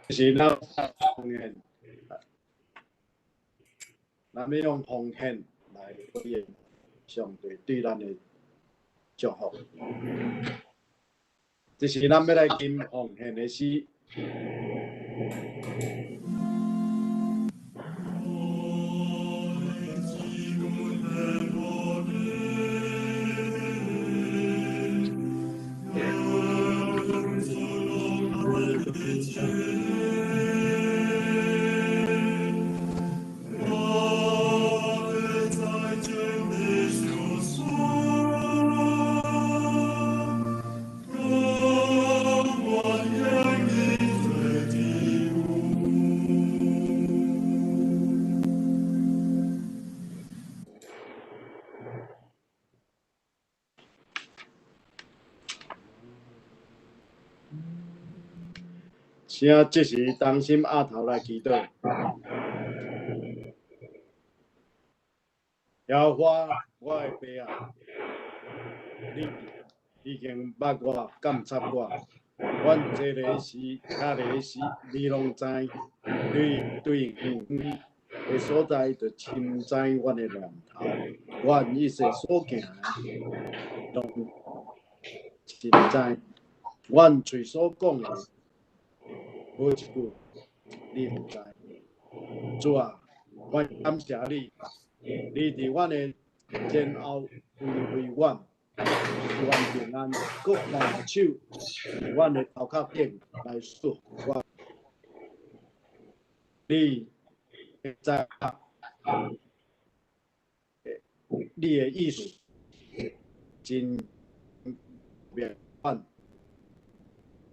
是咱奉献，咱欲用奉献来回应上帝對咱的祝福。這是咱欲來吟奉獻的詩。請這時同心徼頭來祈禱。耶和華，我的爸啊，你已經捌我、監察我，阮坐咧時、徛咧時，你攏知。你對遠遠的所在，就深知阮的念頭，阮一切所行的，攏深知。阮喙所講的，無一句你毋知。主啊，阮感謝你，你佇阮的前後維護阮，予阮平安，閣拿手佇阮的頭殼頂來祝福阮。你知你的意思真明阮，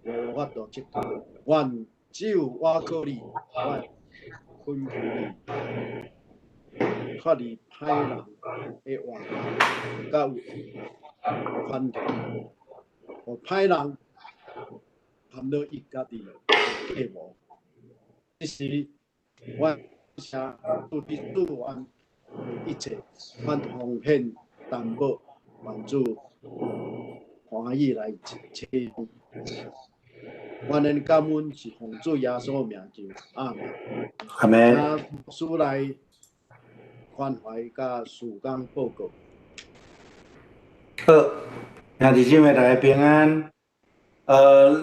無法度測度。阮只有倚靠你，阮懇求你，脫離歹人的活動，佮有反彈，予歹人陷落伊家己的計謀。這時，阮請主你賜阮的一切，阮奉獻擔保，願主歡喜來接受。阮的感恩是奉主耶穌名求，阿門。阿門。請牧師來關懷佮事工報告。好，兄弟姊妹大家平安。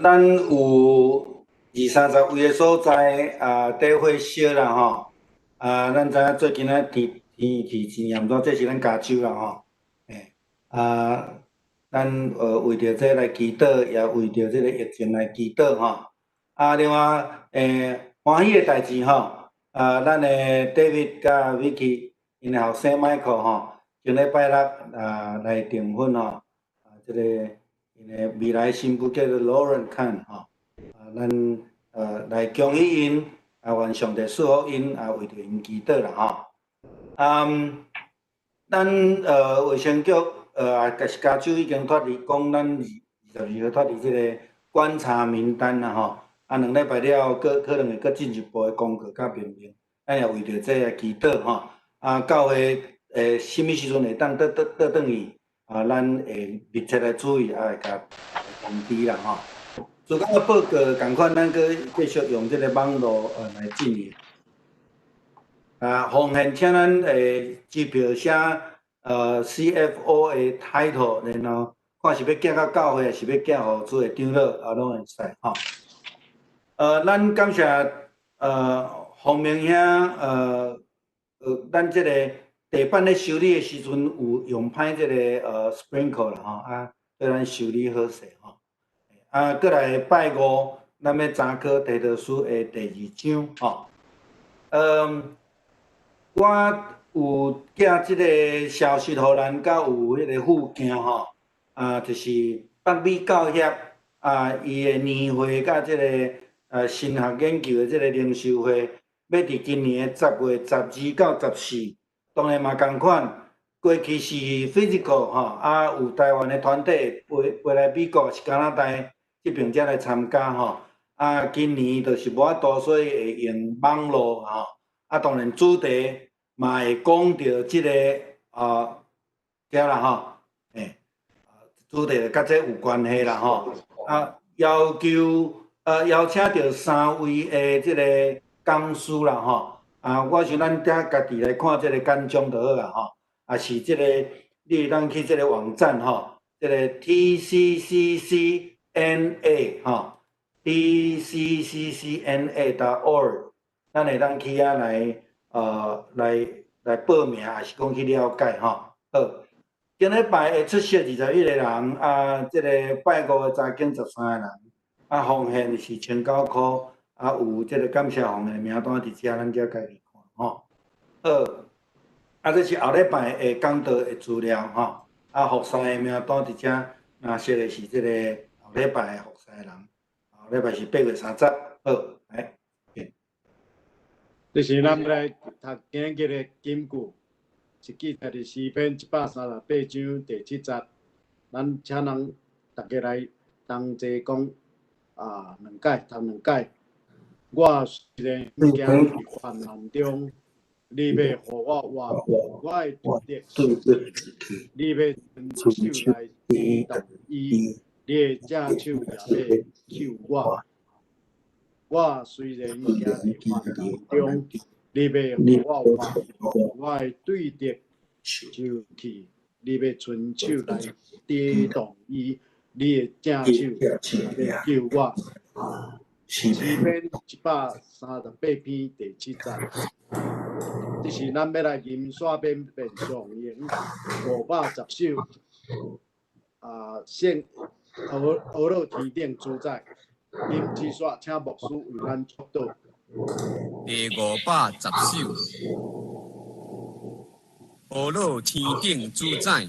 咱有二三十位的所在啊，佇火燒啦吼。啊，咱知影最近啊天氣真炎熱，這是咱加州啦吼。啊，咱為著這來祈禱，也為著這個疫情來祈禱吼。啊，另外歡喜的代誌吼，啊，咱的 David 佮 Vicky 𪜶的後生 Michael 吼，上禮拜六啊來訂婚吼。啊，這個𪜶的未來新婦叫做 Lauren Khan 吼。啊，咱來恭喜𪜶，啊，願上帝賜福𪜶，啊，為著𪜶祈禱啦吼。啊，咱衛生局啊，是加州已經脫離，講咱22號脫離這個觀察名單啦吼。啊，2禮拜了後，閣可能會閣進一步的公告佮命令，咱也為著這來祈禱吼。啊，教會啥物時陣會當倒轉去？啊，咱會密切來注意，啊，會共通知啦吼。事工的報告仝款，咱閣繼續用這個網路來進行。啊，奉獻請咱支票寫CFO 的 title，然後看是欲寄到教會，抑是欲寄予主的長老，啊，攏會使吼。咱感謝洪明兄，咱這個地板咧修理的時陣有用歹這個sprinkler 啦吼，啊，對咱修理好勢吼。啊，閣來拜五，咱欲查考提多書的第二章吼。我有寄這個消息予咱，佮有彼個附件吼，啊，就是北美教協啊，伊的年會佮這個神學研究的這個靈修會，欲佇今年的10月12到14，當然嘛仝款，過去是 physical 吼，啊有台灣的團體飛飛來美國，是加拿大這邊才來參加吼，啊，今年就是無法度，所以會用網路吼。啊，當然主題嘛會講著這个啊，對啦吼，欸，主題就佮這有關係啦吼。啊，要求邀請著三位的這个講師啦吼。啊，我想咱才家己來看這个簡章就好啦吼。啊，是這个，你會當去這个網站吼，這个 TCCCNA 吼，TCCCNA.org，咱會當去遐來報名，抑是講去了解吼。好，今禮拜會出席21个人，啊，這个拜五的查經13个人，啊，奉獻是1009箍，啊，有這个感謝奉獻的名單佇遮，咱才家己看吼。好，啊，這是後禮拜的講道的資料吼，啊，服侍的名單佇遮，若寫的是這个後禮拜的服侍的人，後禮拜是8月30，好，來。這是咱來讀今日的金句，是記載佇詩篇138章第七節。咱請人逐家來同齊講啊，兩擺，讀兩擺。我雖然行佇患難中，你欲予我活，我的對敵你欲伸手來抵擋伊，你的正手也欲救我。我雖然行佇患難中，你欲予我活，我的對敵就去，你欲伸手來抵擋伊，你的正手也欲救我。詩篇138篇第七節，這是咱欲來吟煞邊變上營510首啊，聖呵咾天頂主宰，林之煞，請牧師為咱祝禱。第510首，呵咾天頂主宰。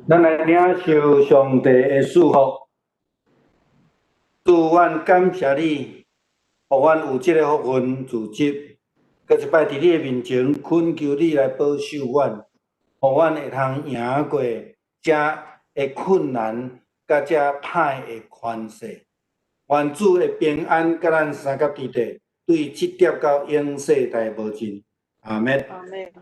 咱來領受上帝的祝福。主，阮感謝你，予阮有這个福分組織，閣一擺佇你的面前懇求你來保守阮，予阮會通贏過這的困難，佮這歹的權勢。願主的平安佮咱相佮佇底，對這疊到永世代無盡。阿們。阿們。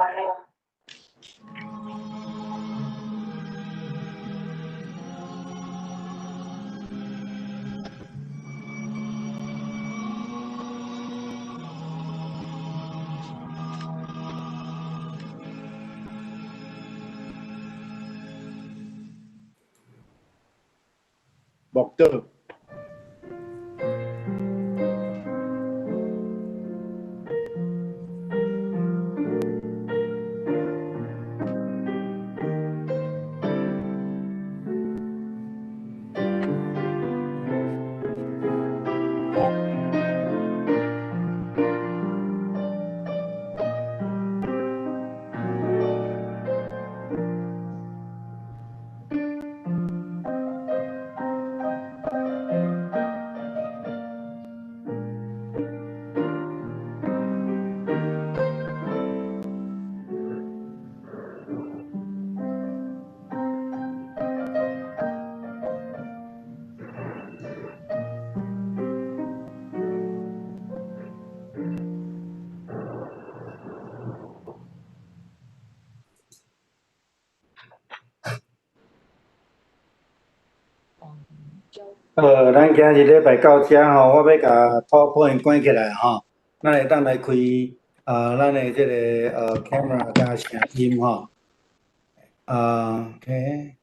默禱。好，咱今日禮拜到遮吼，我欲共 PowerPoint 關起來吼，咱會當來開咱的這个camera佮聲音吼。啊，OK。